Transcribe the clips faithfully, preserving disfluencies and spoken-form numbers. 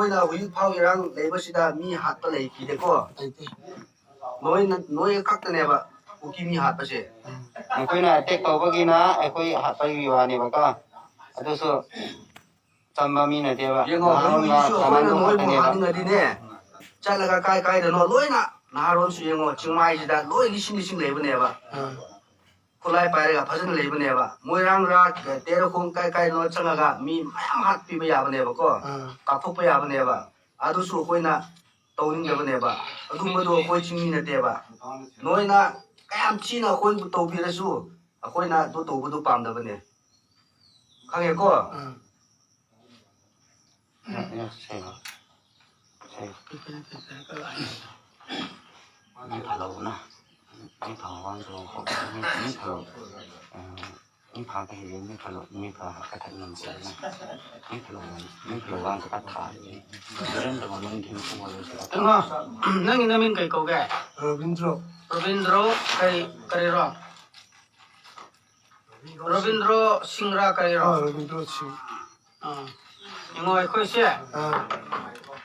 ꯑꯩꯈꯣꯏꯅ ꯍꯧꯖꯤꯛ ꯐꯥꯎ ꯏꯔꯥꯡ ꯂꯩꯕꯁꯤꯗ ꯃꯤ ꯍꯥꯠꯄ ꯂꯩꯈꯤꯗꯦꯀꯣ? ꯂꯩꯇꯦ꯫ ꯅꯣꯏꯅ, ꯅꯣꯏ ꯈꯛꯇꯅꯦꯕ ꯀꯨꯀꯤ ꯃꯤ ꯍꯥꯠꯄꯁꯦ꯫ ꯎꯝ꯫ ꯅꯈꯣꯏꯅ ꯑꯦꯇꯦꯛ ꯇꯧꯕꯒꯤꯅ ꯑꯩꯈꯣꯏ ꯍꯥꯠꯄꯒꯤ ꯋꯥꯅꯦꯕꯀꯣ꯫ ꯑꯗꯨꯁꯨ ꯆꯝꯕ ꯃꯤ ꯅꯠꯇꯦꯕ꯫ ꯌꯦꯡꯉꯣ, ꯅꯍꯥꯔꯣꯟꯒ ꯍꯧꯖꯤꯛꯁꯨ ꯑꯩꯈꯣꯏꯅ ꯀꯃꯥꯟꯗꯣ ꯅꯣꯏꯕꯨ ꯈꯛꯇꯅꯦꯕ꯫ ꯍꯥꯠꯅꯤꯡꯉꯗꯤꯅꯦ, ꯆꯠꯂꯒ ꯀꯥꯏ ꯀꯥꯏꯗꯅꯣ ꯂꯣꯏꯅ ꯅꯍꯥꯔꯣꯟꯁꯨ ꯌꯦꯡꯉꯣ, ꯆꯤꯡꯃꯥꯏꯁꯤꯗ ꯂꯣꯏ ꯂꯤꯁꯤꯡ ꯂꯤꯁꯤꯡ ꯂꯩꯕꯅꯦꯕ꯫ ꯑꯥ꯫ ꯈꯨꯠꯂꯥꯏ ꯄꯥꯏꯔꯒ ꯐꯖꯅ ꯂꯩꯕꯅꯦꯕ꯫ ꯃꯣꯏꯔꯥꯡꯔ, ꯇꯦꯔꯥꯈꯣꯡ ꯀꯥꯏ ꯀꯥꯏꯗꯅꯣ ꯆꯪꯉꯒ ꯃꯤ ꯃꯌꯥꯝ ꯍꯥꯠꯄꯤꯕ ꯌꯥꯕꯅꯦꯕꯀꯣ꯫ ꯑꯥ꯫ ꯀꯥꯞꯊꯣꯛꯄ ꯌꯥꯕꯅꯦꯕ꯫ ꯑꯗꯨꯁꯨ ꯑꯩꯈꯣꯏꯅ ꯇꯧꯅꯤꯡꯗꯕꯅꯦꯕ꯫ ꯑꯗꯨꯝꯕꯗꯣ ꯑꯩꯈꯣꯏ ꯆꯤꯡꯃꯤ ꯅꯠꯇꯦꯕ꯫ ꯅꯣꯏꯅ ꯀꯌꯥꯝ ꯊꯤꯅ ꯑꯩꯈꯣꯏꯕꯨ ꯇꯧꯕꯤꯔꯁꯨ ꯑꯩꯈꯣꯏꯅ ꯑꯗꯨ ꯇꯧꯕꯗꯨ ꯄꯥꯝꯗꯕꯅꯦ꯫ ꯈꯪꯉꯦꯀꯣ? ꯑꯥ꯫ ꯌꯥ, ꯌꯥ, ꯁꯦꯡꯉꯦ꯫ ꯁꯦꯡꯉꯦ꯫ ꯃꯤ ꯐꯂꯧꯕꯅ꯫ ꯃꯤ ꯐꯂꯧꯕꯅ꯫ ꯃꯤ, ꯃꯤ ꯐꯂꯧ-, ꯑ, ꯃꯤ ꯐꯥ ꯀꯩ ꯍꯥꯏꯒꯦ? ꯃꯤ ꯐꯂꯧ-, ꯃꯤ ꯐꯥ ꯀꯊꯠ ꯉꯝꯁꯦ꯫ ꯃꯤ ꯐꯂꯧ-, ꯃꯤ ꯐꯂꯧꯕꯅ ꯀꯊꯥ꯫ ꯀꯩꯅꯣ, ꯅꯪꯒꯤ ꯅꯃꯤꯡ ꯀꯩ ꯀꯧꯒꯦ? ꯔꯕꯤꯟꯗ꯭ꯔꯣ꯫ ꯔꯕꯤꯟꯗ꯭ꯔꯣ ꯀꯔꯤ, ꯀꯔꯤꯔꯣ? ꯔꯕꯤꯟꯗ꯭ꯔꯣ ꯁꯤꯡꯔꯥ ꯀꯔꯤꯔꯣ? ꯑꯥ, ꯔꯕꯤꯟꯗ꯭ꯔꯣ ꯁꯤꯡ꯫ ꯑꯥ꯫ ꯌꯦꯡꯉꯣ, ꯑꯩꯈꯣꯏꯁꯦ, ꯑꯥ꯫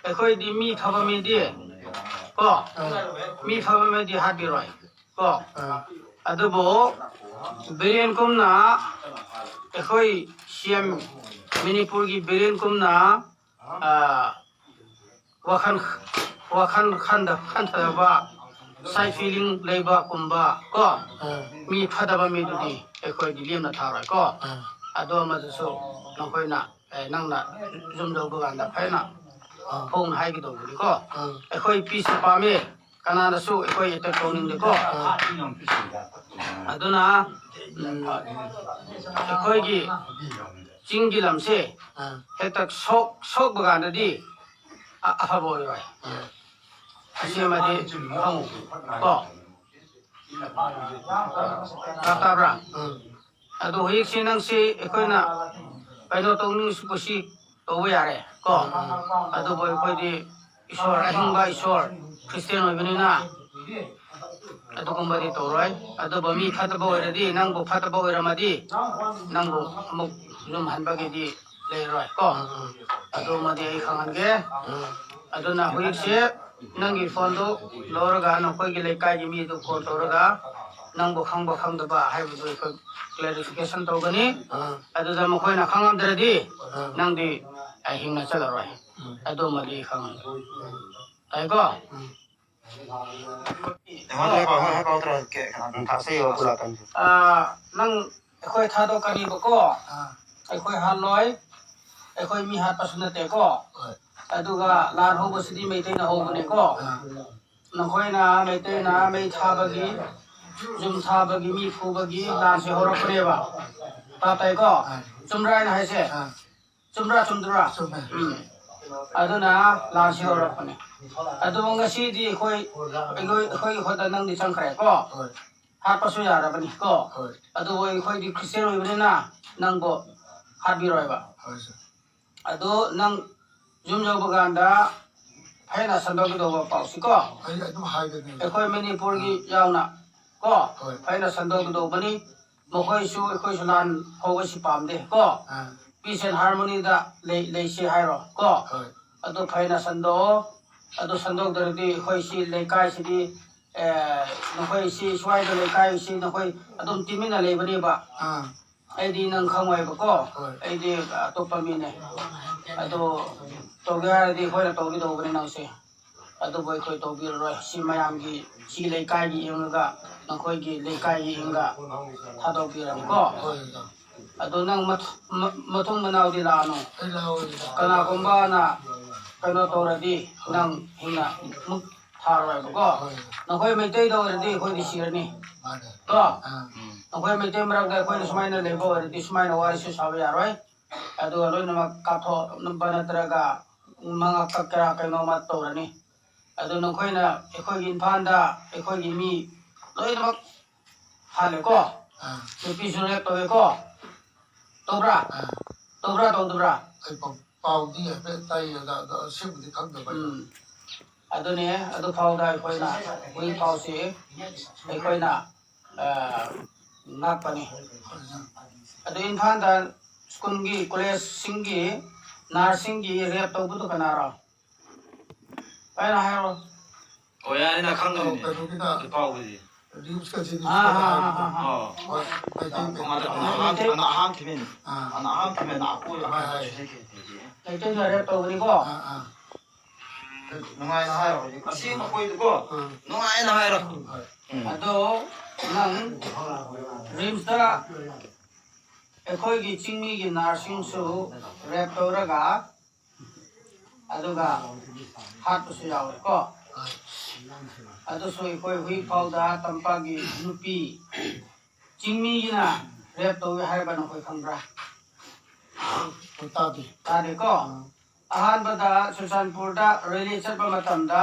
ꯑꯩꯈꯣꯏꯗꯤ ꯃꯤ ꯐꯕ ꯃꯤꯗꯤ, ꯀꯣ? ꯑꯥ꯫ ꯃꯤ ꯐꯕ ꯃꯤꯗꯤ ꯍꯥꯠꯄꯤꯔꯣꯏ, ꯀꯣ? ꯑꯥ꯫ ꯑꯗꯨꯕꯨ ꯕꯤꯔꯦꯟ ꯀꯨꯝꯅ, ꯑꯩꯈꯣꯏ ꯁꯤ ꯑꯦꯝ ꯃꯅꯤꯄꯨꯔꯒꯤ ꯕꯤꯔꯦꯟ ꯀꯨꯝꯅ, ꯑꯥ, ꯋꯥꯈꯜ, ꯋꯥꯈꯜ ꯈꯟꯊ-, ꯈꯟꯊꯗꯕ, side feeling ꯂꯩꯕꯒꯨꯝꯕ, ꯀꯣ? ꯑꯥ꯫ ꯃꯤ ꯐꯠꯇꯕ ꯃꯤꯗꯨꯗꯤ ꯑꯩꯈꯣꯏꯗꯤ ꯂꯦꯝꯅ ꯊꯥꯔꯣꯏ, ꯀꯣ? ꯑꯥ꯫ ꯑꯗꯣ ꯑꯃꯗꯨꯁꯨ ꯅꯈꯣꯏꯅ, ꯑꯦ, ꯅꯪꯅ ꯌꯨꯝ ꯌꯧꯕ ꯀꯥꯟꯗ ꯐꯖꯅ ꯑꯥ꯫ ꯐꯣꯡꯅ ꯍꯥꯏꯒꯗꯧꯕꯅꯤ, ꯀꯣ? ꯑꯥ꯫ ꯑꯩꯈꯣꯏ peace ꯄꯥꯝꯃꯤ, ꯀꯅꯥꯅꯁꯨ ꯑꯩꯈꯣꯏ attack ꯇꯧꯅꯤꯡꯗꯦ, ꯀꯣ? ꯑꯥ꯫ ꯑꯗꯨꯅ, ꯎꯝ, ꯑꯩꯈꯣꯏꯒꯤ ꯆꯤꯡꯒꯤ ꯂꯝꯁꯦ ꯑꯥ꯫ ꯍꯦꯛꯇ ꯁꯣꯛ-, ꯁꯣꯛꯄ ꯀꯥꯟꯗꯗꯤ ꯑ-, ꯑꯐꯕ ꯑꯣꯏꯔꯣꯏ꯫ ꯑꯥ꯫ ꯑꯁꯤꯃꯗꯤ ꯈꯪꯉꯨ ꯀꯣ꯫ ꯚꯥꯞ ꯇꯥꯕ꯭ꯔꯥ? ꯑꯥ꯫ ꯑꯗꯣ ꯍꯧꯖꯤꯛꯁꯤ ꯅꯪꯁꯤ ꯑꯩꯈꯣꯏꯅ ꯀꯩꯅꯣ ꯇꯧꯅꯤꯡꯉꯁꯨ ꯀꯨꯁꯤ ꯇꯧꯕ ꯌꯥꯔꯦ ꯀꯣ꯫ ꯑꯥ꯫ ꯑꯗꯨꯕꯨ ꯑꯩꯈꯣꯏꯗꯤ ꯏꯁꯣꯔ, ꯑꯍꯤꯡꯕ ꯏꯁꯣꯔ, Christian ꯑꯣꯏꯕꯅꯤꯅ ꯑꯗꯨꯒꯨꯝꯕꯗꯤ ꯇꯧꯔꯣꯏ꯫ ꯑꯗꯨꯕꯨ ꯃꯤ ꯐꯠꯇꯕ ꯑꯣꯏꯔꯗꯤ, ꯅꯪꯕꯨ ꯐꯠꯇꯕ ꯑꯣꯏꯔꯝꯃꯗꯤ, ꯅꯪꯕꯨ ꯑꯃꯨꯛ ꯌꯨꯝ ꯍꯟꯕꯒꯤꯗꯤ ꯂꯩꯔꯣꯏ ꯀꯣ꯫ ꯑꯗꯨꯃꯗꯤ ꯑꯩ ꯈꯪꯍꯟꯒꯦ꯫ ꯑꯗꯨꯅ ꯍꯧꯖꯤꯛꯁꯦ ꯅꯪꯒꯤ ꯐꯣꯟꯗꯨ ꯂꯧꯔꯒ ꯅꯈꯣꯏꯒꯤ ꯂꯩꯀꯥꯏꯒꯤ ꯃꯤꯗꯨ ꯀꯣꯜ ꯇꯧꯔꯒ ꯅꯪꯕꯨ ꯈꯪꯕ ꯈꯪꯗꯕ ꯍꯥꯏꯕꯗꯨ ꯑꯩꯈꯣꯏ ꯀ꯭ꯂꯦꯔꯤꯐꯤꯀꯦꯁꯟ ꯇꯧꯒꯅꯤ꯫ ꯑꯗꯨꯗ ꯃꯈꯣꯏꯅ ꯈꯪꯉꯝꯗ꯭ꯔꯗꯤ ꯅꯪꯗꯤ ꯍꯤꯡꯅ ꯆꯠꯂꯔꯣꯏ꯫ ꯑꯗꯨꯃꯗꯤ ꯈꯪꯍꯟꯒꯦ꯫ ꯇꯥꯏꯀꯣ? ꯑꯩꯉꯣꯟꯗ ꯍꯥꯏꯔꯛꯑꯣ, ꯍꯥꯏꯔꯛꯑꯣ, ꯍꯥꯏꯔꯛꯑꯣ, ꯇꯧꯔꯣ꯫ ꯀꯦ-, ꯀꯩꯅꯣ, ꯊꯥꯁꯦ ꯌꯧꯔꯛꯄ ꯂꯥꯛꯀꯅꯤ꯫ ꯑꯥ, ꯅꯪ ꯑꯩꯈꯣꯏ ꯊꯥꯗꯣꯛꯀꯅꯤꯕꯀꯣ꯫ ꯑꯥ꯫ ꯑꯩꯈꯣꯏ ꯍꯥꯠꯂꯣꯏ꯫ ꯑꯩꯈꯣꯏ ꯃꯤ ꯍꯥꯠꯄꯁꯨ ꯅꯠꯇꯦꯀꯣ꯫ ꯍꯣꯏ꯫ ꯑꯗꯨꯒ ꯂꯥꯟ ꯍꯧꯕꯁꯤꯗꯤ ꯃꯩꯇꯩꯅ ꯍꯧꯕꯅꯦꯀꯣ꯫ ꯑꯥ꯫ ꯅꯈꯣꯏꯅ ꯃꯩꯇꯩꯅ ꯃꯩ ꯊꯥꯕꯒꯤ, ꯌꯨꯝ ꯊꯥꯕꯒꯤ, ꯃꯤ ꯐꯨꯕꯒꯤ ꯂꯥꯟꯁꯦ ꯍꯧꯔꯛꯄꯅꯦꯕ꯫ ꯇꯥꯞ ꯇꯥꯏꯀꯣ? ꯑꯥ꯫ ꯆꯨꯝꯕ꯭ꯔꯥ ꯑꯩꯅ ꯍꯥꯏꯁꯦ? ꯑꯥ꯫ ꯆꯨꯝꯕ꯭ꯔꯥ ꯆꯨꯝꯗ꯭ꯔꯥ? ꯆꯨꯝꯃꯦ꯫ ꯎꯝ꯫ ꯑꯗꯨꯅ ꯂꯥꯟꯁꯤ ꯍꯧꯔꯛꯄꯅꯦ꯫ ꯑꯗꯨꯕꯨ ꯉꯁꯤꯗꯤ ꯑꯩꯈꯣꯏ, ꯑꯩꯈꯣꯏ, ꯑꯩꯈꯣꯏꯒꯤ ꯈꯨꯠꯇ ꯅꯪꯗꯤ ꯆꯪꯈ꯭ꯔꯦ ꯀꯣ꯫ ꯍꯣꯏ꯫ ꯍꯥꯠꯄꯁꯨ ꯌꯥꯔꯕꯅꯤ ꯀꯣ꯫ ꯍꯣꯏ꯫ ꯑꯗꯨꯕꯨ ꯑꯩꯈꯣꯏꯗꯤ ꯈ꯭ꯔꯤꯁꯇꯤꯌꯥꯟ ꯑꯣꯏꯕꯅꯤꯅ ꯅꯪꯕꯨ ꯍꯥꯠꯄꯤꯔꯣꯏꯕ꯫ ꯍꯣꯏ, ꯁꯥꯔ꯫ ꯑꯗꯨ ꯅꯪ ꯌꯨꯝ ꯌꯧꯕ ꯀꯥꯟꯗ ꯐꯖꯅ ꯁꯟꯗꯣꯛꯀꯗꯧꯕ ꯄꯥꯎꯁꯤ ꯀꯣ꯫ ꯑꯩ ꯑꯗꯨꯝ ꯍꯥꯏꯒꯅꯤ꯫ ꯑꯩꯈꯣꯏ ꯃꯅꯤꯄꯨꯔꯒꯤ ꯌꯥꯎꯅ ꯀꯣ꯫ ꯍꯣꯏ꯫ ꯐꯖꯅ ꯁꯟꯗꯣꯛꯀꯗꯧꯕꯅꯤ꯫ ꯃꯈꯣꯏꯁꯨ ꯑꯩꯈꯣꯏꯁꯨ ꯂꯥꯟ ꯍꯧꯕꯁꯤ ꯄꯥꯝꯗꯦ ꯀꯣ꯫ ꯑꯥ꯫ Peace and harmony ꯗ ꯂꯩ-, ꯂꯩꯁꯤ ꯍꯥꯏꯔꯣ ꯀꯣ꯫ ꯍꯣꯏ꯫ ꯑꯗꯨ ꯐꯖꯅ ꯁꯟꯗꯣꯛꯑꯣ꯫ ꯑꯗꯨ ꯁꯟꯗꯣꯛꯇ꯭ꯔꯗꯤ ꯑꯩꯈꯣꯏ ꯁꯤ ꯂꯩꯀꯥꯏꯁꯤꯗꯤ, ꯑꯦ, ꯅꯈꯣꯏ ꯁꯤ ꯁ꯭ꯋꯥꯏꯗ ꯂꯩꯀꯥꯏꯁꯤ ꯅꯈꯣꯏ ꯑꯗꯨꯝ ꯇꯤꯃꯤꯟꯅ ꯂꯩꯕꯅꯦꯕ꯫ ꯑꯥ꯫ ꯑꯩꯗꯤ ꯅꯪ ꯈꯪꯉꯣꯏꯕꯀꯣ꯫ ꯍꯣꯏ꯫ ꯑꯩꯗꯤ ꯑꯇꯣꯞꯄ ꯃꯤꯅꯦ꯫ ꯑꯗꯣ ꯇꯧꯒꯦ ꯍꯥꯏꯔꯗꯤ ꯑꯩꯈꯣꯏꯅ ꯇꯧꯒꯗꯧꯕꯅꯤ ꯅꯪꯁꯦ꯫ ꯑꯗꯨꯕꯨ ꯑꯩꯈꯣꯏ ꯇꯧꯕꯤꯔꯔꯣꯏ꯫ ꯁꯤ ꯃꯌꯥꯝꯒꯤ, ꯁꯤ ꯂꯩꯀꯥꯏꯒꯤ ꯌꯦꯡꯉꯒ, ꯅꯈꯣꯏꯒꯤ ꯂꯩꯀꯥꯏꯒꯤ ꯌꯦꯡꯉꯒ ꯊꯥꯗꯣꯛꯄꯤꯔꯝꯀꯣ꯫ ꯍꯣꯏ, ꯑꯣꯖꯥ꯫ ꯑꯗꯣ ꯅꯪ ꯃꯊ-, ꯃ-, ꯃꯇꯨꯡ ꯃꯅꯥꯎꯗꯤ ꯂꯥꯛꯑꯅꯨ꯫ ꯑꯩ ꯂꯥꯛꯑꯣꯏ, ꯑꯣꯖꯥ꯫ ꯀꯅꯥꯒꯨꯝꯕꯅ ꯀꯩꯅꯣ ꯇꯧꯔꯗꯤ ꯅꯪ ꯍꯤꯡꯅ ꯑꯃꯨꯛ ꯊꯥꯔꯣꯏꯕꯀꯣ꯫ ꯍꯣꯏ, ꯑꯣꯖꯥ꯫ ꯅꯈꯣꯏ ꯃꯩꯇꯩꯗ ꯑꯣꯏꯔꯗꯤ ꯑꯩꯈꯣꯏꯗꯤ ꯁꯤꯔꯅꯤ꯫ ꯃꯥꯅꯦ꯫ ꯀꯣ? ꯑꯥ꯫ ꯅꯈꯣꯏ ꯃꯩꯇꯩ ꯃꯔꯛꯇ ꯑꯩꯈꯣꯏꯅ ꯁꯨꯃꯥꯏꯅ ꯂꯩꯕ ꯑꯣꯏꯔꯗꯤ ꯁꯨꯃꯥꯏꯅ ꯋꯥꯔꯤꯁꯨ ꯁꯥꯕ ꯌꯥꯔꯣꯏ꯫ ꯑꯗꯨꯒ ꯂꯣꯏꯅꯃꯛ ꯀꯥꯞꯊꯣꯛꯅꯕ ꯅꯠꯇ꯭ꯔꯒ ꯃꯉꯛ ꯀꯛꯀꯦꯔꯥ ꯀꯩꯅꯣꯃ ꯇꯧꯔꯅꯤ꯫ ꯑꯗꯨ ꯅꯈꯣꯏꯅ ꯑꯩꯈꯣꯏꯒꯤ ꯏꯝꯐꯥꯜꯗ ꯑꯩꯈꯣꯏꯒꯤ ꯃꯤ ꯂꯣꯏꯅꯃꯛ ꯍꯥꯠꯂꯦꯀꯣ? ꯑꯥ꯫ ꯅꯨꯄꯤꯁꯨ rape ꯇꯧꯋꯦꯀꯣ? ꯇꯧꯕ꯭ꯔꯥ? ꯑꯥ꯫ ꯇꯧꯕ꯭ꯔꯥ ꯇꯧꯗꯕ꯭ꯔꯥ? ꯑꯩ ꯄꯥꯎ, ꯄꯥꯎꯗꯤ ꯍꯥꯏꯐꯦꯠ ꯇꯥꯏ ꯑꯣꯖꯥ, ꯑꯗꯣ ꯑꯁꯦꯡꯕꯗꯤ ꯈꯪꯗꯕ ꯑꯩꯅ꯫ ꯎꯝ꯫ ꯑꯗꯨꯅꯦ, ꯑꯗꯨ ꯐꯥꯎꯗ ꯑꯩꯈꯣꯏꯅ, ꯍꯧꯖꯤꯛ ꯐꯥꯎꯁꯤ ꯑꯩꯈꯣꯏꯅ, ꯑ, ꯉꯥꯛꯄꯅꯤ꯫ ꯑꯗꯨ ꯏꯝꯐꯥꯜꯗ ꯁ꯭ꯀꯨꯜꯒꯤ, ꯀꯣꯂꯦꯖꯁꯤꯡꯒꯤ ꯅꯔꯁꯁꯤꯡꯒꯤ ꯔꯦꯞ ꯇꯧꯕꯗꯣ ꯀꯅꯥꯔꯣ? ꯐꯖꯅ ꯍꯥꯏꯔꯣ꯫ ꯑꯣ, ꯌꯥꯔꯦ, ꯅꯪ ꯈꯪꯒꯅꯤꯅꯦ꯫ ꯀꯩꯅꯣꯒꯤꯗ ꯄꯥꯎꯒꯤꯗꯤ꯫ ꯔꯤꯝꯁꯀꯁꯤ ꯑꯥ, ꯑꯥ, ꯑꯥ, ꯑꯥ, ꯑꯥ꯫ ꯑꯣ꯫ ꯍꯣꯏ, ꯃꯩꯇꯩ ꯃꯩꯇꯩ꯫ ꯑꯃꯗ ꯑꯅꯥ ꯑꯍꯥꯟ-, ꯑꯅꯥ ꯑꯍꯥꯟ ꯊꯤꯃꯤꯟ-, ꯑꯥ, ꯑꯅꯥ ꯑꯍꯥꯟ ꯊꯤꯃꯤꯟ ꯑꯀꯣꯏꯕ ꯍꯣꯏ, ꯍꯣꯏ꯫ ꯁꯤꯗꯒꯤ ꯊꯤꯗꯦ꯫ ꯃꯩꯇꯩꯅ ꯔꯦꯞ ꯇꯧꯕꯅꯤꯀꯣ꯫ ꯑꯥ, ꯑꯥ꯫ ꯅꯨꯡꯉꯥꯏꯅ ꯍꯥꯏꯔꯣ ꯍꯧꯖꯤꯛ꯫ ꯑꯁꯤ ꯃꯈꯣꯏꯗꯨꯀꯣ꯫ ꯑꯥ꯫ ꯅꯨꯡꯉꯥꯏꯅ ꯍꯥꯏꯔꯣ꯫ ꯍꯣꯏ꯫ ꯑꯗꯣ ꯅꯪ ꯔꯤꯝꯁꯇ ꯑꯩꯈꯣꯏꯒꯤ ꯆꯤꯡꯃꯤꯒꯤ ꯅꯔꯁꯁꯤꯡꯁꯨ ꯔꯦꯞ ꯇꯧꯔꯒ ꯑꯗꯨꯒ ꯍꯥꯠꯄꯁꯨ ꯌꯥꯎꯔꯦꯀꯣ꯫ ꯑꯗꯨꯁꯨ ꯑꯩꯈꯣꯏ ꯍꯧꯖꯤꯛ ꯐꯥꯎꯗ ꯇꯝꯄꯥꯛꯀꯤ ꯅꯨꯄꯤ ꯆꯤꯡꯃꯤꯒꯤꯅ ꯔꯦꯞ ꯇꯧꯏ ꯍꯥꯏꯕ ꯅꯈꯣꯏ ꯈꯪꯕ꯭ꯔꯥ? ꯑꯩꯈꯣꯏ ꯇꯥꯗꯦ꯫ ꯇꯥꯗꯦꯀꯣ? ꯑꯥ꯫ ꯑꯍꯥꯟꯕꯗ ꯆꯨꯔꯆꯥꯟꯄꯨꯔꯗ ꯔꯦꯂꯤ ꯆꯠꯄ ꯃꯇꯝꯗ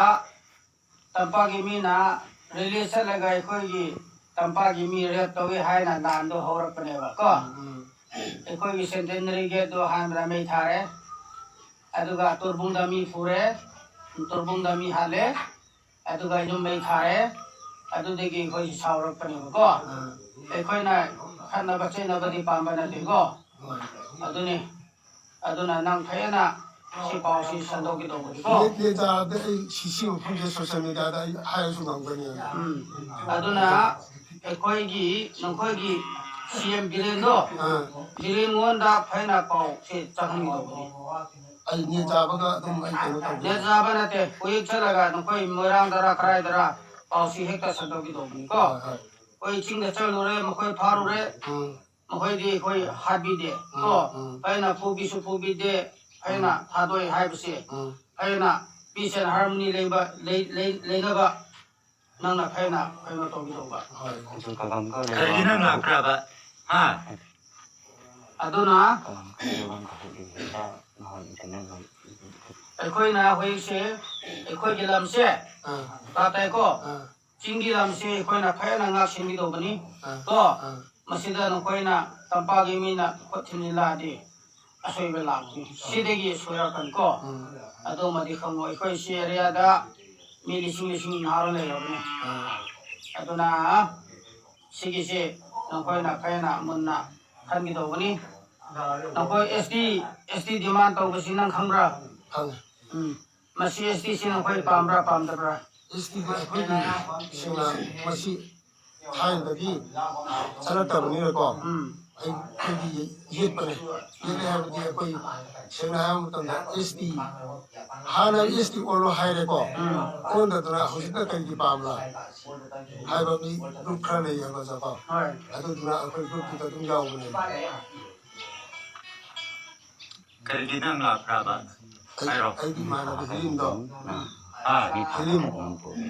ꯇꯝꯄꯥꯛꯀꯤ ꯃꯤꯅ ꯔꯦꯂꯤ ꯆꯠꯂꯒ ꯑꯩꯈꯣꯏꯒꯤ ꯇꯝꯄꯥꯛꯀꯤ ꯃꯤ ꯔꯦꯞ ꯇꯧꯏ ꯍꯥꯏꯅ ꯂꯥꯟꯗꯣ ꯍꯧꯔꯛꯄꯅꯦꯕ ꯀꯣ꯫ ꯎꯝ꯫ ꯑꯩꯈꯣꯏꯒꯤ ꯁꯦꯟꯇꯦꯅꯔꯤ ꯒꯦꯠꯇꯣ ꯑꯍꯥꯟꯕꯗ ꯃꯩ ꯊꯥꯔꯦ, ꯑꯗꯨꯒ ꯇꯣꯔꯕꯨꯡꯗ ꯃꯤ ꯐꯨꯔꯦ, ꯇꯣꯔꯕꯨꯡꯗ ꯃꯤ ꯍꯥꯠꯂꯦ, ꯑꯗꯨꯒ ꯌꯨꯝ ꯃꯩ ꯊꯥꯔꯦ꯫ ꯑꯗꯨꯗꯒꯤ ꯑꯩꯈꯣꯏꯁꯤ ꯁꯥꯎꯔꯛꯄꯅꯦꯕꯀꯣ꯫ ꯑꯥ꯫ ꯑꯩꯈꯣꯏꯅ ꯈꯠꯅꯕ ꯆꯩꯅꯕꯗꯤ ꯄꯥꯝꯕ ꯅꯠꯇꯦꯀꯣ꯫ ꯍꯣꯏ꯫ ꯑꯗꯨꯅꯤ꯫ ꯑꯗꯨꯅ ꯅꯪ ꯐꯖꯅ ꯁꯤ ꯄꯥꯎꯁꯤ ꯁꯟꯗꯣꯛꯀꯦ ꯇꯧꯕꯅꯤꯀꯣ꯫ ꯅꯦ-, ꯅꯦꯖꯥꯗ ꯑꯩ ꯁꯤ, ꯁꯤ ꯃꯐꯝꯁꯦ ꯁꯣꯁꯤꯌꯦꯜ ꯃꯦꯗꯤꯌꯥꯗ ꯑꯩ ꯍꯥꯏꯔꯁꯨ ꯉꯝꯒꯅꯤ꯫ ꯎꯝ꯫ ꯑꯗꯨꯅ ꯑꯩꯈꯣꯏꯒꯤ, ꯅꯈꯣꯏꯒꯤ ꯁꯤ ꯑꯦꯝ ꯕꯤꯔꯦꯟꯗꯣ, ꯑꯥ꯫ ꯕꯤꯔꯦꯟꯉꯣꯟꯗ ꯐꯖꯅ ꯄꯥꯎꯁꯦ ꯆꯪꯍꯟꯒꯦ ꯇꯧꯕꯅꯤ꯫ ꯑꯩ ꯅꯦꯖꯥꯕꯒ ꯑꯗꯨꯝ ꯑꯩ ꯀꯩꯅꯣ ꯇꯧꯒꯦ꯫ ꯅꯦꯖꯥꯕ ꯅꯠꯇꯦ, ꯍꯧꯖꯤꯛ ꯆꯠꯂꯒ ꯅꯈꯣꯏ ꯃꯣꯏꯔꯥꯡꯗꯔ ꯀꯗꯥꯏꯗꯔ ꯄꯥꯎꯁꯤ ꯍꯦꯛꯇ ꯁꯟꯗꯣꯛꯀꯦ ꯇꯧꯕꯅꯤꯀꯣ꯫ ꯍꯣꯏ, ꯍꯣꯏ꯫ ꯑꯩꯈꯣꯏ ꯆꯤꯡꯗ ꯆꯠꯂꯨꯔꯦ, ꯃꯈꯣꯏ ꯐꯥꯔꯨꯔꯦ, ꯎꯝ꯫ ꯃꯈꯣꯏꯗꯤ ꯑꯩꯈꯣꯏ ꯍꯥꯠꯄꯤꯗꯦ ꯀꯣ꯫ ꯎꯝ꯫ ꯑꯩꯅ ꯐꯨꯕꯤꯁꯨ ꯐꯨꯕꯤꯗꯦ, ꯑꯩꯅ ꯊꯥꯗꯣꯛꯑꯦ ꯍꯥꯏꯕꯁꯦ, ꯎꯝ꯫ ꯑꯩꯅ peace and harmony ꯂꯩꯕ, ꯂꯩ-, ꯂꯩ-, ꯂꯩꯅꯕ ꯅꯪꯅ ꯐꯖꯅ ꯀꯩꯅꯣ ꯇꯧꯒꯗꯧꯕ꯫ ꯍꯣꯏ꯫ ꯀꯩꯒꯤ ꯅꯪ ꯂꯥꯛꯄ꯭ꯔꯕ? ꯍꯥ? ꯑꯗꯨꯅ ꯑꯩꯈꯣꯏꯅ ꯍꯧꯖꯤꯛꯁꯦ, ꯑꯩꯈꯣꯏꯒꯤ ꯂꯝꯁꯦ, ꯑꯥ꯫ ꯇꯥꯇꯥꯏꯀꯣ, ꯑꯥ꯫ ꯆꯤꯡꯒꯤ ꯂꯝꯁꯦ ꯑꯩꯈꯣꯏꯅ ꯐꯖꯅ ꯉꯥꯛ ꯁꯦꯟꯒꯗꯧꯕꯅꯤ ꯑꯥ꯫ ꯀꯣ꯫ ꯑꯥ꯫ ꯃꯁꯤꯗ ꯅꯈꯣꯏꯅ ꯇꯝꯄꯥꯛꯀꯤ ꯃꯤꯅ ꯈꯨꯠ ꯊꯤꯟꯖꯤꯜꯂꯛꯑꯗꯤ ꯑꯁꯣꯏꯕ ꯂꯥꯛꯀꯅꯤ꯫ ꯁꯤꯗꯒꯤ ꯁꯣꯏꯔꯛꯀꯅꯤ ꯀꯣ꯫ ꯎꯝ꯫ ꯑꯗꯨꯃꯗꯤ ꯈꯪꯉꯣ, ꯑꯩꯈꯣꯏ ꯁꯤ ꯑꯦꯔꯤꯌꯥꯗ ꯃꯤ ꯂꯤꯁꯤꯡ ꯂꯤꯁꯤꯡ ꯅꯍꯥꯔꯣꯜ ꯂꯩꯔꯕꯅꯤ꯫ ꯑꯥ꯫ ꯑꯗꯨꯅ ꯁꯤꯒꯤꯁꯦ ꯅꯈꯣꯏꯅ ꯐꯖꯅ ꯃꯨꯟꯅ ꯈꯟꯒꯗꯧꯕꯅꯤ꯫ ꯅꯈꯣꯏ ꯑꯦꯁ ꯇꯤ ꯑꯦꯁ ꯇꯤ ꯗꯤꯃꯥꯟ ꯇꯧꯕꯁꯤ ꯅꯪ ꯈꯪꯕ꯭ꯔꯥ? ꯈꯪꯉꯦ꯫ ꯎꯝ꯫ ꯃꯁꯤ ꯑꯦꯁ ꯇꯤꯁꯤ ꯅꯈꯣꯏ ꯄꯥꯝꯕ꯭ꯔꯥ ꯄꯥꯝꯗꯕ꯭ꯔꯥ? ꯑꯦꯁ ꯇꯤꯗꯤ ꯑꯩꯈꯣꯏꯒꯤ ꯁꯦꯡꯅ ꯃꯁꯤ ꯊꯥꯏꯅꯗꯒꯤ ꯆꯠꯂꯛꯇꯕꯅꯤꯅꯀꯣ꯫ ꯎꯝ꯫ ꯑꯩ ꯑꯩꯈꯣꯏꯒꯤ ꯌꯦꯠꯄꯅꯦ꯫ ꯌꯦꯠꯂꯦ ꯍꯥꯏꯕꯗꯤ ꯑꯩꯈꯣꯏ ꯁꯦꯡꯅ ꯍꯥꯏꯕ ꯃꯇꯝꯗ ꯑꯦꯁ ꯇꯤ ꯍꯥꯟꯅ ꯑꯦꯁ ꯇꯤ ꯑꯣꯜꯂꯣ ꯍꯥꯏꯔꯦꯀꯣ꯫ ꯎꯝ꯫ ꯑꯣꯟꯗꯗꯅ ꯍꯧꯖꯤꯛꯅ ꯀꯔꯤꯒꯤ ꯄꯥꯝꯕ꯭ꯔꯥ ꯍꯥꯏꯕ ꯃꯤ ꯒ꯭ꯔꯨꯞ ꯈꯔ ꯂꯩꯌꯦꯕꯀꯣ꯫ ꯍꯣꯏ꯫ ꯑꯗꯨꯗꯨꯅ ꯑꯩꯈꯣꯏ ꯒ꯭ꯔꯨꯞꯇꯨꯗ ꯑꯗꯨꯝ ꯌꯥꯎꯕꯅꯦ꯫ ꯀꯔꯤꯒꯤ ꯅꯪ ꯂꯥꯛꯄ꯭ꯔꯥꯕ? ꯑꯩ ꯍꯥꯏꯔꯣ꯫ ꯑꯩꯒꯤ ꯏꯃꯥꯟꯅꯕ ꯍꯤꯂꯤꯝꯗꯣ꯫ ꯍꯥ? ꯍꯤꯂꯤꯝ꯫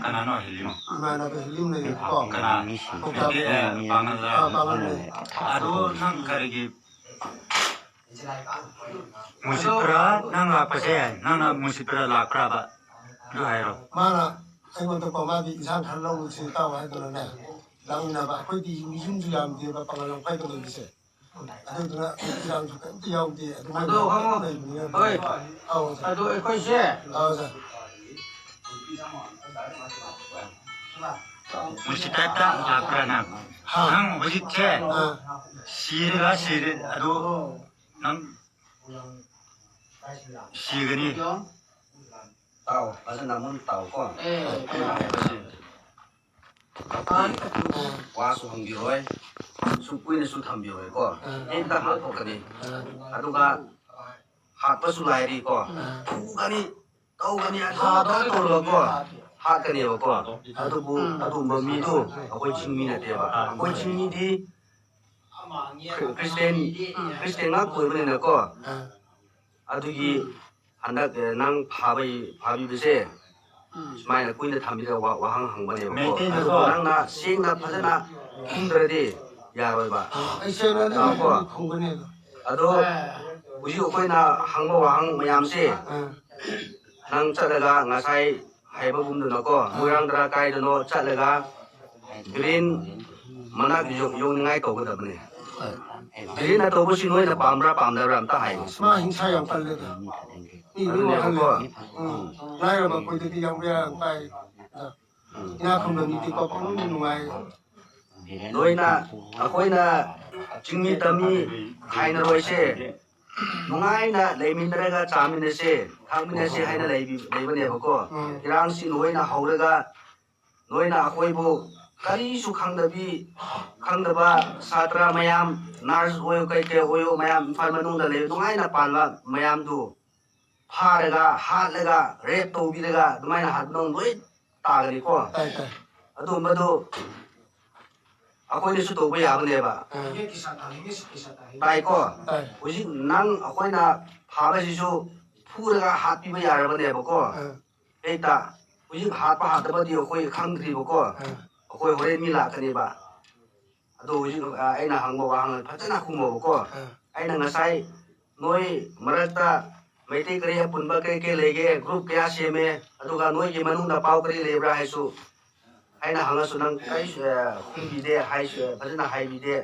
ꯀꯅꯥꯅꯣ ꯍꯤꯂꯤꯝ? ꯏꯃꯥꯟꯅꯕ ꯍꯤꯂꯤꯝ ꯂꯩꯌꯦꯕꯀꯣ꯫ ꯀꯅꯥ? ꯄꯥꯎꯇꯥꯛ꯫ ꯅꯠꯇꯦ, ꯑ, ꯄꯥꯡꯒꯜꯗ꯫ ꯑ, ꯄꯥꯡꯒꯜ ꯂꯩ꯫ ꯑꯗꯨ ꯅꯪ ꯀꯔꯤꯒꯤ ꯃꯨꯁꯤꯠꯄ꯭ꯔꯥ? ꯅꯪ ꯂꯥꯛꯄꯁꯦ ꯅꯪꯅ ꯃꯨꯁꯤꯠꯄ꯭ꯔꯥ ꯂꯥꯛꯄ꯭ꯔꯥꯕ? ꯑꯗꯨ ꯍꯥꯏꯔꯣ꯫ ꯃꯥꯅ ꯑꯩꯉꯣꯟꯗꯀꯣ ꯃꯥꯒꯤ ꯏꯟꯁꯥꯡ ꯈꯔ ꯂꯧꯔꯨꯁꯤ ꯏꯇꯥꯎ ꯍꯥꯏꯗꯅꯅꯦ ꯂꯥꯛꯃꯤꯟꯅꯕ꯫ ꯑꯩꯈꯣꯏꯗꯤ ꯌꯨꯝ, ꯌꯨꯝꯁꯨ ꯌꯥꯝꯗꯦꯕ ꯄꯥꯡꯒꯜ ꯂꯝꯈꯥꯏꯗ ꯂꯩꯕꯁꯦ꯫ ꯑꯗꯨꯗꯨꯅ ꯏꯔꯥꯡꯁꯨ ꯀꯔꯤꯝꯇ ꯌꯥꯎꯗꯦ꯫ ꯑꯗꯨꯃꯥꯏꯅ ꯑꯗꯣ ꯍꯪꯉꯣ꯫ ꯂꯩꯕꯅꯤꯅ꯫ ꯍꯣꯏ꯫ ꯑꯧ, ꯁꯥꯔ꯫ ꯑꯗꯣ ꯑꯩꯈꯣꯏꯁꯦ ꯑꯧ, ꯁꯥꯔ꯫ ꯃꯨꯁꯤꯇꯠꯇ ꯂꯥꯛꯄ꯭ꯔꯥ ꯅꯪ? ꯍꯥ꯫ ꯅꯪ ꯍꯧꯖꯤꯛꯁꯦ ꯑꯥ꯫ ꯁꯤꯔꯒ ꯁꯤꯔꯦ꯫ ꯑꯗꯨ ꯅꯪ ꯁꯤꯒꯅꯤ꯫ ꯇꯥꯎ, ꯐꯖꯅ ꯑꯃꯨꯛ ꯇꯥꯎꯀꯣ꯫ ꯑꯦ꯫ ꯑꯩꯅ ꯍꯥꯏꯕꯁꯦ꯫ ꯋꯥꯁꯨ ꯍꯪꯕꯤꯔꯣꯏ, ꯁꯨ ꯀꯨꯏꯅꯁꯨ ꯊꯝꯕꯤꯔꯣꯏꯀꯣ꯫ ꯍꯦꯛꯇ ꯍꯥꯠꯇꯣꯛꯀꯅꯤ꯫ ꯑꯗꯨꯒ ꯍꯥꯠꯄꯁꯨ ꯂꯥꯏꯔꯤꯀꯣ꯫ ꯐꯨꯒꯅꯤ, ꯇꯧꯒꯅꯤ, ꯑꯗꯨ ꯇꯧꯔꯒꯀꯣ꯫ ꯍꯥꯠꯀꯅꯦꯕꯀꯣ꯫ ꯑꯗꯨꯕꯨ ꯑꯗꯨꯒꯨꯝꯕ ꯃꯤꯗꯨ ꯑꯩꯈꯣꯏ ꯆꯤꯡꯃꯤ ꯅꯠꯇꯦꯕ꯫ ꯑꯩꯈꯣꯏ ꯆꯤꯡꯃꯤꯗꯤ ꯈ꯭ꯔꯤ-, ꯈ꯭ꯔꯤꯁꯇꯦꯟ, ꯈ꯭ꯔꯤꯁꯇꯦꯟ ꯉꯥꯛꯇ ꯑꯣꯏꯕꯅꯤꯅꯀꯣ꯫ ꯑꯗꯨꯒꯤ ꯍꯟꯗꯛ, ꯑꯦ, ꯅꯪ ꯐꯥꯕꯩ, ꯐꯥꯕꯤꯕꯁꯦ ꯁꯨꯃꯥꯏꯅ ꯀꯨꯏꯅ ꯊꯝꯕꯤꯔ ꯋꯥ-, ꯋꯥꯍꯪ ꯍꯪꯕꯅꯦꯕꯀꯣ꯫ ꯃꯩꯇꯩꯅꯀꯣ꯫ ꯑꯗꯨꯕꯨ ꯅꯪꯅ ꯁꯦꯡꯅ ꯐꯖꯅ ꯈꯨꯝꯗ꯭ꯔꯗꯤ ꯌꯥꯔꯣꯏꯕ꯫ ꯑꯩ ꯁꯦꯡꯅꯗꯤ ꯇꯥꯎꯀꯣ꯫ ꯈꯨꯝꯒꯅꯤ꯫ ꯑꯗꯣ ꯍꯧꯖꯤꯛ ꯑꯩꯈꯣꯏꯅ ꯍꯪꯕ ꯋꯥꯍꯪ ꯃꯌꯥꯝꯁꯦ ꯑꯥ꯫ ꯅꯪ ꯆꯠꯂꯒ ꯉꯁꯥꯏ ꯍꯥꯏꯕꯒꯨꯝꯗꯨꯅꯀꯣ, ꯃꯣꯏꯔꯥꯡꯗꯔꯥ ꯀꯥꯏꯗꯅꯣ ꯆꯠꯂꯒ ꯕꯤꯔꯦꯟ ꯃꯅꯥꯛ ꯌꯧ-, ꯌꯧꯅꯤꯡꯉꯥꯏ ꯇꯧꯒꯗꯕꯅꯦ꯫ ꯕꯤꯔꯦꯟꯅ ꯇꯧꯕꯁꯤ ꯅꯣꯏꯅ ꯄꯥꯝꯕ꯭ꯔꯥ ꯄꯥꯝꯗꯕ꯭ꯔꯥ ꯑꯝꯇ ꯍꯥꯏꯌꯨ꯫ ꯃꯥ ꯍꯤꯡꯁꯥ ꯌꯥꯝ ꯀꯜꯂꯦꯗ꯫ ꯃꯤ ꯂꯣꯏ ꯑꯗꯨꯅꯦꯕꯀꯣ꯫ ꯋꯥꯍꯜꯂꯦ꯫ ꯎꯝ꯫ ꯂꯥꯏꯔꯕ ꯑꯩꯈꯣꯏꯗꯗꯤ ꯌꯥꯝ ꯕꯦꯔꯥ ꯌꯥꯝ ꯀꯥꯏ꯫ ꯏꯅꯥꯛ ꯈꯨꯟꯕ ꯃꯤꯗꯤꯀꯣ ꯄꯪꯅꯨꯡꯗ ꯅꯨꯡꯉꯥꯏ꯫ ꯅꯣꯏꯅ, ꯑꯩꯈꯣꯏꯅ ꯆꯤꯡꯃꯤ ꯇꯝꯃꯤ ꯍꯥꯏꯅꯔꯣꯏꯁꯦ, ꯅꯨꯡꯉꯥꯏꯅ ꯂꯩꯃꯤꯟꯅꯔꯒ ꯆꯥꯃꯤꯟꯅꯁꯦ, ꯊꯛꯃꯤꯟꯅꯁꯦ ꯍꯥꯏꯅ ꯂꯩꯕꯤ-, ꯂꯩꯕꯅꯦꯕꯀꯣ꯫ ꯎꯝ꯫ ꯏꯔꯥꯡꯁꯤ ꯅꯣꯏꯅ ꯍꯧꯔꯒ, ꯅꯣꯏꯅ ꯑꯩꯈꯣꯏꯕꯨ ꯀꯔꯤꯁꯨ ꯈꯪꯗꯕꯤ, ꯈꯪꯗꯕ ꯁꯥꯇ꯭ꯔ ꯃꯌꯥꯝ, ꯅꯔꯁ ꯑꯣꯏꯌꯨ, ꯀꯩ ꯀꯩ ꯑꯣꯏꯌꯨ, ꯃꯌꯥꯝ ꯏꯝꯐꯥꯜ ꯃꯅꯨꯡꯗ ꯂꯩ, ꯅꯨꯡꯉꯥꯏꯅ ꯄꯥꯟꯕ ꯃꯌꯥꯝꯗꯨ ꯐꯥꯔꯒ, ꯍꯥꯠꯂꯒ, ꯔꯦꯞ ꯇꯧꯕꯤꯔꯒ, ꯑꯗꯨꯃꯥꯏꯅ ꯍꯥꯠꯄꯗꯣ ꯂꯣꯏ ꯇꯥꯒꯅꯤꯀꯣ꯫ ꯇꯥꯏ, ꯇꯥꯏ꯫ ꯑꯗꯨꯒꯨꯝꯕꯗꯨ ꯑꯩꯈꯣꯏꯅꯁꯨ ꯇꯧꯕ ꯌꯥꯕꯅꯦꯕ꯫ ꯑꯥ꯫ ꯇꯥꯏꯀꯣ? ꯇꯥꯏ꯫ ꯍꯧꯖꯤꯛ ꯅꯪ ꯑꯩꯈꯣꯏꯅ ꯐꯥꯕꯁꯤꯁꯨ ꯐꯨꯔꯒ ꯍꯥꯠꯄꯤꯕ ꯌꯥꯔꯕꯅꯦꯕꯀꯣ꯫ ꯑꯥ꯫ ꯍꯦꯛꯇ ꯍꯧꯖꯤꯛ ꯍꯥꯠꯄ ꯍꯥꯠꯇꯕꯗꯤ ꯑꯩꯈꯣꯏ ꯈꯪꯗ꯭ꯔꯤꯕꯀꯣ꯫ ꯑꯥ꯫ ꯑꯩꯈꯣꯏ ꯍꯣꯔꯦꯟ ꯃꯤ ꯂꯥꯛꯀꯅꯦꯕ꯫ ꯑꯗꯣ ꯍꯧꯖꯤꯛ, ꯑ, ꯑꯩꯅ ꯍꯪꯕ ꯋꯥꯍꯪ ꯐꯖꯅ ꯈꯨꯝꯃꯣꯕꯀꯣ꯫ ꯑꯥ꯫ ꯑꯩꯅ ꯉꯁꯥꯏ ꯅꯣꯏ ꯃꯔꯛꯇ ꯃꯩꯇꯩ ꯀꯔꯤ ꯑꯄꯨꯟꯕ ꯀꯔꯤ ꯀꯔꯤ ꯂꯩꯒꯦ, ꯒ꯭ꯔꯨꯞ ꯀꯌꯥ ꯁꯦꯝꯃꯦ, ꯑꯗꯨꯒ ꯅꯣꯏꯒꯤ ꯃꯅꯨꯡꯗ ꯄꯥꯎ ꯀꯔꯤ ꯂꯩꯕ꯭ꯔꯥ ꯍꯥꯏꯁꯨ ꯑꯩꯅ ꯍꯪꯉꯁꯨ ꯅꯪ ꯀꯔꯤ, ꯑ, ꯈꯨꯝꯕꯤꯗꯦ ꯍꯥꯏꯁꯨ, ꯐꯖꯅ ꯍꯥꯏꯕꯤꯗꯦ꯫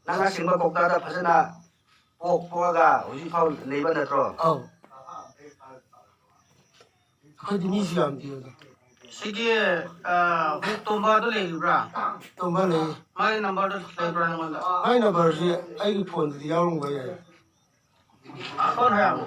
ꯅꯪ ꯑꯁꯦꯡꯕ ꯀꯧꯇꯥꯗ ꯐꯖꯅ ꯄꯣꯛ-, ꯄꯣꯛꯑꯒ ꯍꯧꯖꯤꯛ ꯐꯥꯎ ꯂꯩꯕ ꯅꯠꯇ꯭ꯔꯣ? ꯑꯧ꯫ ꯑꯩꯈꯣꯏꯗꯤ ꯃꯤꯁꯨ ꯌꯥꯝꯗꯦ ꯑꯗꯣ꯫ ꯁꯤꯒꯤ, ꯑ, ꯍꯧꯖꯤꯛ ꯇꯣꯝꯕꯗꯣ ꯂꯩꯔꯤꯕ꯭ꯔꯥ? ꯇꯣꯝꯕ ꯂꯩ꯫ ꯃꯥꯒꯤ ꯅꯝꯕꯔꯗꯣ ꯂꯩꯕ꯭ꯔꯥ ꯅꯉꯣꯟꯗ? ꯃꯥꯒꯤ ꯅꯝꯕꯔꯁꯤ ꯑꯩꯒꯤ ꯐꯣꯟꯗꯗꯤ ꯌꯥꯎꯔꯝꯕ ꯌꯥꯏ꯫ ꯐꯣꯟ ꯍꯥꯏꯔꯣ꯫